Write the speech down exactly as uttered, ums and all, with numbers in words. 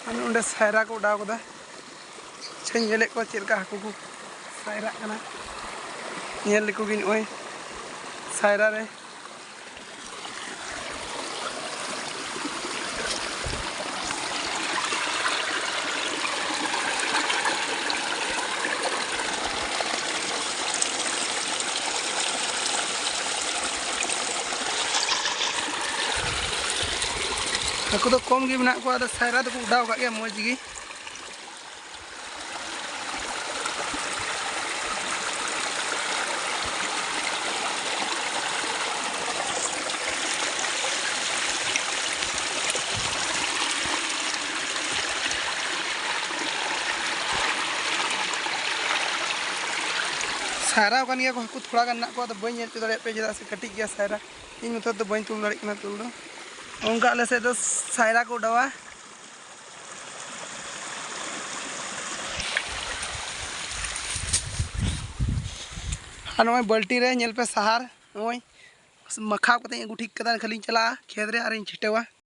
ᱟᱨ ᱚᱸᱰᱮ ᱥᱟᱭᱨᱟ ᱠᱚ ᱚᱰᱟᱣ ᱠᱟᱫᱟ᱾ ᱟᱪᱪᱷᱟᱧ ᱧᱮᱞᱮᱫ ᱠᱚᱣᱟ ᱪᱮᱫ ᱞᱮᱠᱟ ᱦᱟᱹᱠᱩ ᱠᱚ ᱥᱟᱭᱨᱟᱜ ᱠᱟᱱᱟ᱾ ᱧᱮᱞ ᱞᱮᱠᱚ ᱜᱮ ᱱᱚᱜᱼᱚᱭ ᱥᱟᱭᱨᱟ ᱨᱮ᱾ ᱦᱟᱹᱠᱩ ᱫᱚ ᱠᱚᱢ ᱜᱮ ᱢᱮᱱᱟᱜ ᱠᱚᱣᱟ, ᱟᱫᱚ ᱥᱟᱭᱨᱟ ᱫᱚᱠᱚ ᱚᱰᱟᱣ ᱟᱠᱟᱫ ᱜᱮᱭᱟ ᱢᱚᱡᱽ ᱜᱮ᱾ ᱥᱟᱭᱨᱟ ᱟᱠᱟᱱ ᱜᱮᱭᱟ ᱠᱚ ᱦᱟᱹᱠᱩ, ᱛᱷᱚᱲᱟ ᱜᱟᱱ ᱢᱮᱱᱟᱜ ᱠᱚᱣᱟ, ᱟᱫᱚ ᱵᱟᱹᱧ ᱧᱮᱞ ᱦᱚᱪᱚ ᱫᱟᱲᱮᱭᱟᱜ ᱯᱮᱭᱟ, ᱪᱮᱫᱟᱜ ᱥᱮ ᱠᱟᱹᱴᱤᱡ ᱜᱮᱭᱟ ᱥᱟᱭᱨᱟ᱾ ᱤᱧ ᱢᱚᱛᱚ ᱫᱚ ᱵᱟᱹᱧ ᱛᱩᱞ ᱫᱟᱲᱮᱭᱟᱜ ᱠᱟᱱᱟ ᱛᱩᱞ ᱫᱚ᱾ ᱚᱱᱠᱟ ᱟᱞᱮ ᱥᱮᱫ ᱫᱚ ᱥᱟᱭᱨᱟ ᱠᱚ ᱚᱰᱟᱣᱟ᱾ ᱟᱨ ᱱᱚᱜᱼᱚᱭ ᱵᱟᱹᱞᱴᱤ ᱨᱮ ᱧᱮᱞ ᱯᱮ ᱥᱟᱦᱟᱨ, ᱱᱚᱜᱼᱚᱭ ᱢᱟᱠᱷᱟᱣ ᱠᱟᱛᱮᱧ ᱟᱹᱜᱩ ᱴᱷᱤᱠ ᱠᱟᱫᱟ᱾ ᱠᱷᱟᱹᱞᱤᱧ ᱪᱟᱞᱟᱜᱼᱟ ᱠᱷᱮᱛ ᱨᱮ ᱟᱨᱤᱧ ᱪᱷᱤᱴᱟᱹᱣᱟ᱾